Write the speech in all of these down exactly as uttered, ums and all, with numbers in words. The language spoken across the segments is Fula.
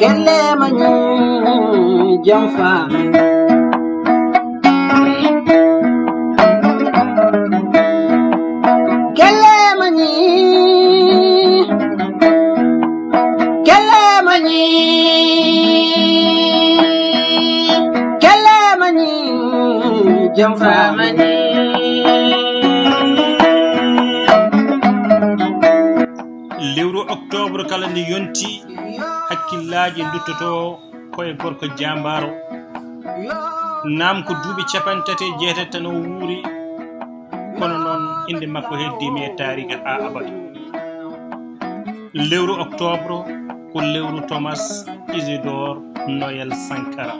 Kelle ma ñi jam faami. Kelle ma ñi. Kelle ma ñi. Kelle ma ñi jam faami. Lewru octobre kala nde yonti, hakkillaaji nduttoto ko e gorko jaambaaro. Naam, ko duuɓi capanɗe tati e jeetati tan o wuuri, kono noon innde makko heddiima e taariika haa abada. Lewru octobre ko lewru Thomas Isidore Noël Sankara.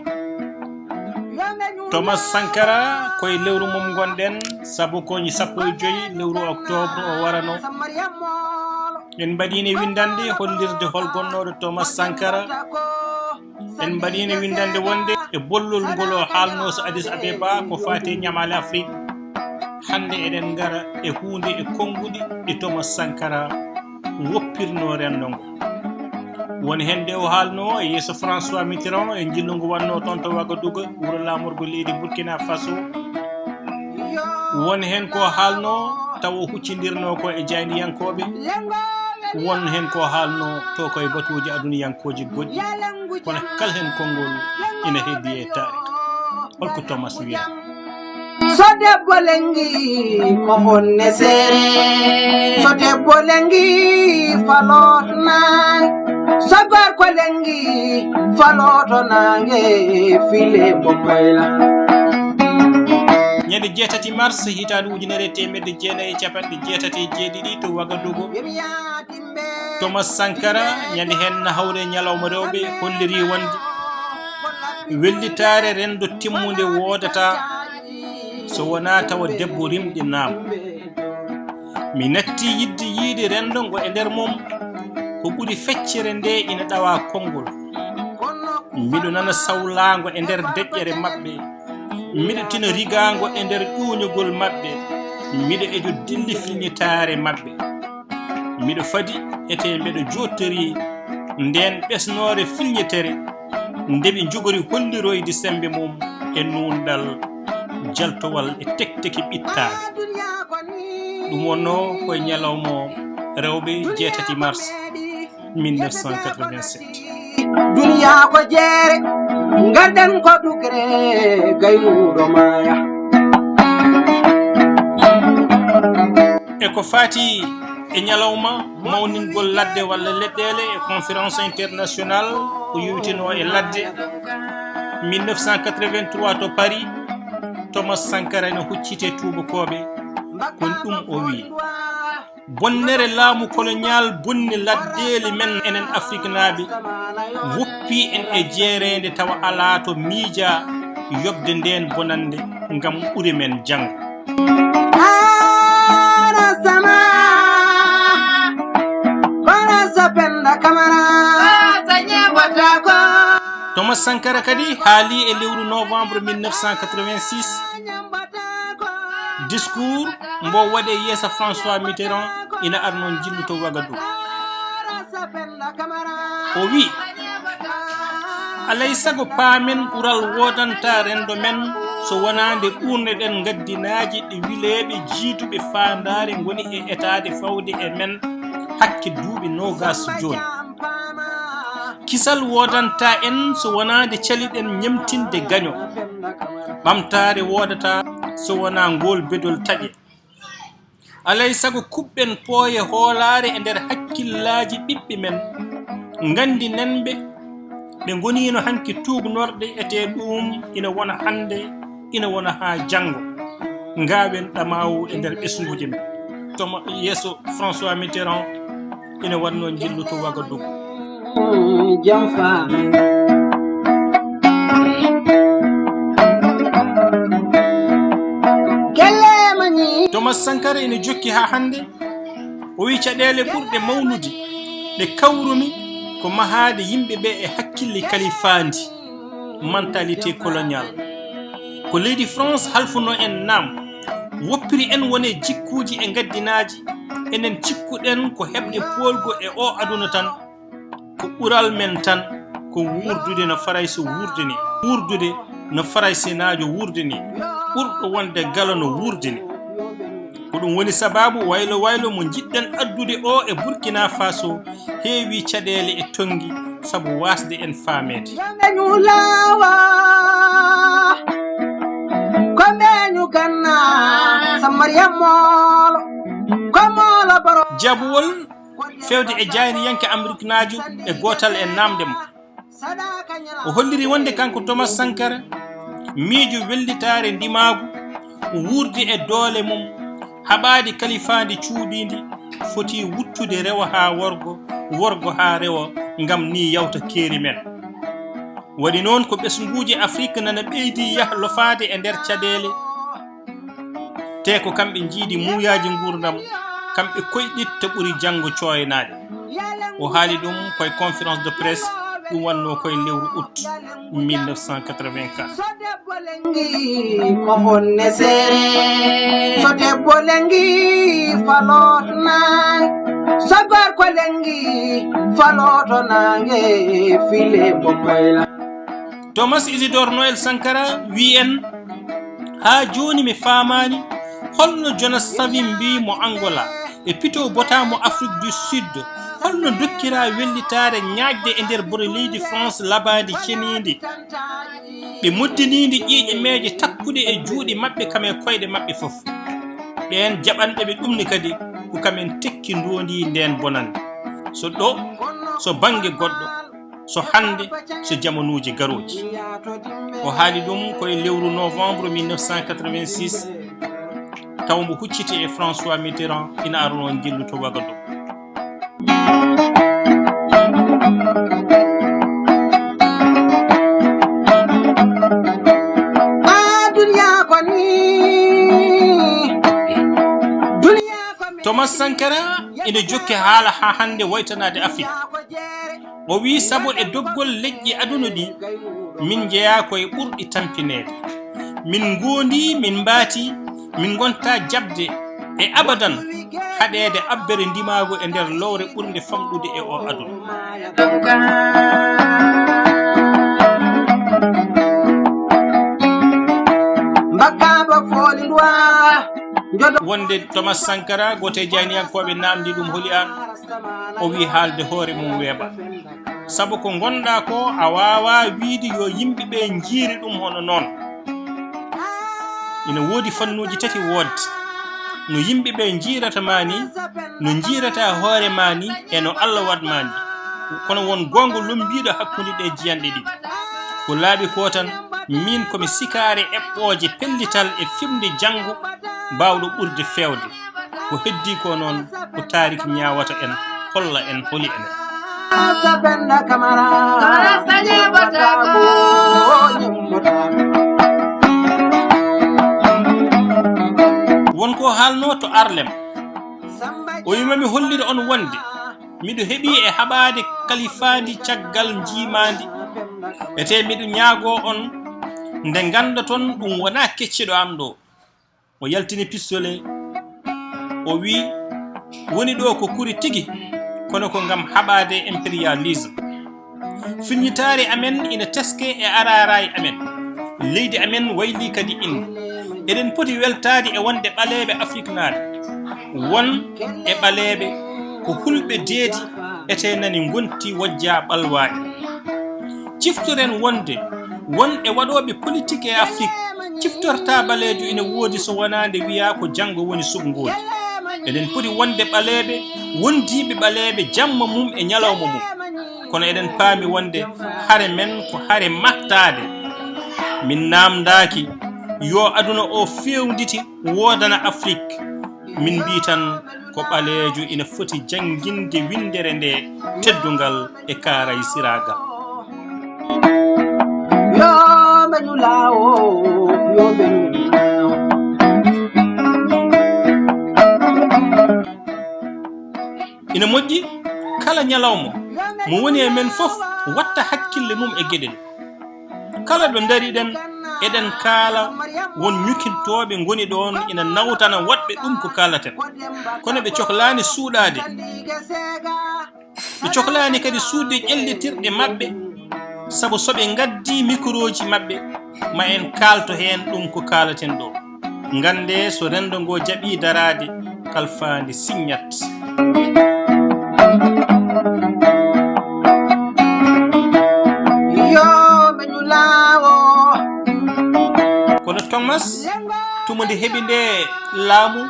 Thomas Sankara, ko e lewru mum ngonɗen, sabu ko sappo e joy lewru octobre o warano. En mbaɗiino winndannde hollirde hol gonnooɗo Thomas Sankara. En mbaɗiino winndannde wonde e bollol ngol o haalnoo so Addis Abeba ko faati e ñamaale Afrik. Hannde eɗen ngara e huunde e konnguɗi ɗi Thomas Sankara woppirnoo renndo ngo. Won heen nde o haalnoo e yeeso François Mitterrand e njillu ngu wannoo toon to Ouagadougou, wuro laamorgo leydi Burkina Faso. Won heen ko haalnoo tawa o huccindirnoo ko e jaayndiyankooɓe. Won heen ko haalnoo to ko e batuuji aduniyankooji goɗɗi. Kono kala heen konngol ina heddii e taariika. Holko Thomas wiya? So debbo lengi ko honne seere. So debbo lengi faloto naange. So gorko lengi faloto naange, file mbo koyla. Ñande jeetati mars hitaande ujunere e teemedde jeenayi e capanɗe jeetati e jeeɗiɗi to Ouagadougou, Thomas Sankara, ñande heen na hawre ñalawma rewɓe, holliri wonde wellitaare renndo timmunde woodataa so wonaa tawa debbo rimɗinaama. Mi natti yiɗde yiyde renndo ngo e nder mum, ko ɓuri feccere nde ina ɗawa konngol. Miɗo nana sawlaango e nder deƴƴere maɓɓe. Miɗo tina rigaango e nder ƴuuñugol maɓɓe. Miɗo ejo dilli filñitaare maɓɓe. Miɗo fadi ete mbeɗo jooɗtori ndeen ɓesnoore filñitere nde ɓe njogori holliroyde semmbe mum e nuunɗal jaltowal e tekteke ɓittaaɗe. Ɗum wonnoo ko e ñalawma rewɓe jeetati mars mille neuf cent quatre-vingt-sept. Duniya ko jeere, ngadden ko dukre, gaynuɗo maaya. E ko faati e ñalawma mawningol ladde walla leɗɗeele e conférence internationale ko yowitinoo e ladde mille neuf cent quatre-vingt-trois to Paris, Thomas Sankara ene hucciti e tuubakooɓe, ko ɗum o wiyi. Bonnere laamu koloñaal bonni laddeeli men enen Afriknaaɓe, woppi en e jeereende tawa alaa to miija yoɓde ndeen bonannde ngam ɓure men janngo. Ana sama, kono so Penda Kamara, sa ñeeɓataako. Thomas Sankara kadi haali e lewru novembre mille neuf cent quatre-vingt-six, discours mbo waɗi e yeeso François Mitterrand ina arnoo njillu to Ouagadougou. O wiyi, alay sago paamen ɓural woodanta renndo men so wonaa nde ɓuurneɗen ngaddinaaji ɗi wileeɓe jiiduɓe faandaare ngoni e etaade fawde e men hakke duuɓi noogas jooni. Kisal woodanta en so wonaa nde caliɗen ñemtinde gaño. Ɓamtaare woodata so wonaa ngool bedol taƴe. Alay sago kuɓɓen pooye hoolaare e nder hakkillaaji ɓiɓɓe men, nganndinen ɓe, ɓe ngoniino hanki tuugnorɗe etee ɗuum ina wona hannde, ina wona haa janngo. Ngaawen ɗamaawu e nder ɓesnguuji men. Toma yeeso François Mitterrand ina waɗnoo njillu to Ouagadougou. Jam faami. Kelle ma ñi. Thomas Sankara ina jokki haa hannde. O wiyi caɗeele ɓurɗe mawnude ɗe kawrumi ko mahaade yimɓe ɓe e hakkille kalifaandi, mentalité coloniale. Ko leydi France halfunoo en naam, woppiri en wone jikkuuji e ngaddinaaji, enen cikkuɗen ko heɓde poolgo e o aduna tan, ko ɓural men tan, ko Wuurdude no Farayse wuurdi ni, wuurdude no Faraysenaajo wuurdi ni, ɓurɗo wonde galo no wuurdi ni. Ko ɗum woni sabaabu waylo waylo mo njiɗɗen addude o e Burkina Faso heewi caɗeele e tonngi sabu waasde en faameede. Yo ɓe ñu laawa, ko ɓe ñu ganna, sa Mariam Moolo, ko Moolo Boro. Jabuwol fewde e jaayniyanke Ameriknaajo e gootal e naamnde mo. O holliri wonde kanko Thomas Sankara, miijo wellitaare ndimaagu, wuurdi e doole mum, haɓaade kalifaandi cuuɗiindi, foti wuttude rewo haa worgo, worgo haa rewo, ngam ni yawta keeri men. Waɗi noon ko ɓesnguuji Afrik nana ɓeydi yah lofaade e nder caɗeele, te ko kamɓe njiidi muuyaaji nguurndam, kamɓe koyɗitta ɓuri janngo cooynaade. O haali ɗum koye conférence de presse, ɗum wannoo koye lewru août mille neuf cent quatre-vingt-quatre. Ko honne seere? So debbo lengi, faloto naange. So gorko lengi, faloto naange. File mo koyla. Thomas Isidore Noël Sankara wi en, haa jooni mi faamaani holno Jonas Savimbi mo Angola e Pito Bota mo Afrique du Sud, holno ndokkiraa wellitaare ñaaƴde e nder bone leydi France labaandi ceniindi, ɓe moddiniindi ƴiiƴe meeje takkuɗe e juuɗe maɓɓe kam e koyɗe maɓɓe fof. Ɓeen jaɓanɓe ɓe ɗum ne kadi ko kamen tekki ndoondi ndeen bonannde. So ɗo, so bannge goɗɗo, so hannde, so jamanuuji garooji. O haali ɗum ko e lewru novembre mille neuf cent quatre-vingt-six, taw mbo hucciti e François Mitterrand ina arnoo njillu to Ouagadougou. Ah, duniya ko ni. Duniya ko mi. Thomas Sankara ina jokki haala haa hannde waytanaade Afrik. O wiyi, sabo e doggol leƴƴi aduna ɗi, min njeyaa ko e ɓurɗi tampineede. Min ngoondi, min mbaati, min ngonta jaɓde e abadan haɗeede abbere ndimaagu e nder lowre ɓurnde famɗude e o aduna. Mbakka ɗo fooli nduwa. Wonde Thomas Sankara, gooto e jayniyankooɓe, naamndi ɗum, holi aan? O wiyi, haalde hoore mum weeɓa. Sabu ko ngonɗaa ko, a waawaa wiyde yo yimɓe ɓe njiiri ɗum hono noon. Ina woodi fannuuji tati woodde. No yimɓe ɓe njiirata ma ni, no njiirata hoore ma ni, e no Allah waɗ ma ni. Kono won goonga lommbiiɗo hakkunde ɗe jiyanɗe ɗiɗi. Ko laaɓi ko tan, miin ko mi sikaare eɓɓooje pellital e fiɓnde janngo baawɗo ɓurde feewde. Ko heddii ko noon, ko taariik ñaawata en, holla en holi enen. Saɓenda Kamara. Kala sañe bata ko. Won ko haalnoo to Harlem. O wiima mi hollira on wonde miɗo heɓi e haɓaade kalifaandi caggal njiimaandi. Ete miɗo ñaagoo on nde nganndoton ɗum wonaa kecciɗo am ɗo. O yaltini pistolet, o wiyi, woni ɗo ko kuri tigi, kono ko ngam haɓaade impérialisme. Filñitaare amen ina teske e araaraay amen. Leydi amen wayli kadi inde. Eɗen poti weltaade e wonde ɓaleeɓe Afriknaaɓe. Won e ɓaleeɓe ko hulɓe deedi ete nani ngonti wojja ɓalwaaɗi. Ciftoren wonde won e waɗooɓe politik e Afrik ciftorta baleejo ina woodi so wonaa nde wiyaa ko janngo woni suɓngooji. Eɗen poti wonde ɓaleeɓe, wondiiɓe ɓaleeɓe jamma mum e ñalawma mum. Kono eɗen paami wonde hare men ko hare mahtaade. Min naamndaaki yo aduna o feewnditi woodana Afrik. Min mbii tan ko ɓaleejo ina foti jannginde winndere nde teddungal e kaaraysiraagal. Yo ɓe ñu laawo, yo ɓe ñu laawo. Ina moƴƴi, kala ñalawma, mo woni e men fof watta hakkille mum e geɗe ɗe. Kala ɗo ndariɗen, eɗen kaala won ñukintooɓe ngoni ɗoon ina nawtana woɗɓe ɗum ko kaalaten. Kono ɓe coklaani suuɗaade. Ɓe coklaani kadi suuɗde ƴellitirɗe maɓɓe. Sabu so ɓe ngaddii mikrooji maɓɓe, ma en kaalto heen ɗum ko kaalaten ɗoo. Nganndee so renndo ngoo jaɓii daraade, kalfaandi siññat. Yo ɓe ñulaawo. Kono Thomas tuma nde heɓi nde laamu,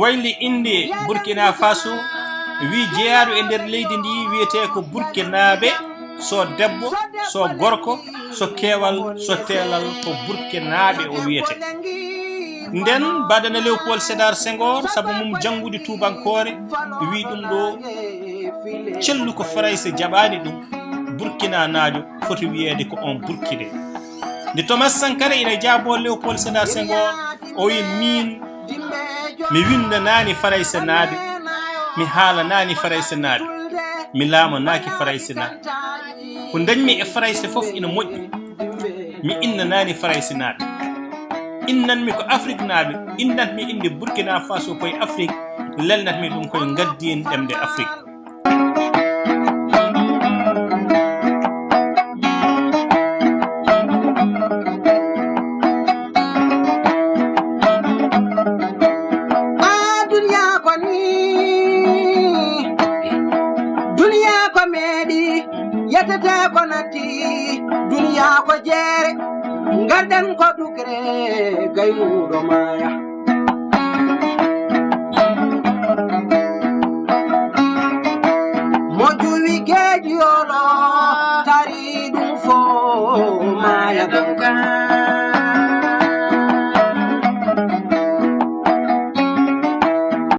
wayli innde Burkina Faso, wi jeyaaɗo e nder leydi ndi wiyetee ko Burkinaaɓe, so debbo, so gorko, so keewal, so teelal, ko Burkinaaɓe o wiyetee. Nden mbaɗana Léopold Sédar Senghor, sabu mum janngude tuubankoore, wi ɗum ɗo cellu ko Farayse jaɓaani ɗum, Burkinanaajo foti wiyeede ko on Burkinee. Nde Thomas Sankara ina jaaboo Léopold Sédar Senghor, o wi miin mi winndanaani Faraysenaaɓe, mi haalanaani Faraysenaaɓe, mi laamanaaki Faraysenaaɓe. Ko ndañmi e Farayse fof ina moƴƴi. Mi innanaani Faraysenaaɓe. Innanmi ko Afriknaaɓe, innatmi innde Burkina Faso koye Afrik, lelnatmi ɗum koye ngaddiin ɗemɗe Afrik. Ah, duniya ko ni, duniya ko meɗi, yetete ko natti, duniya ko jeere, garden ko dukre, gaynuɗo maya. Mo juwi geji olo, tari ɗum fo maya ɗum.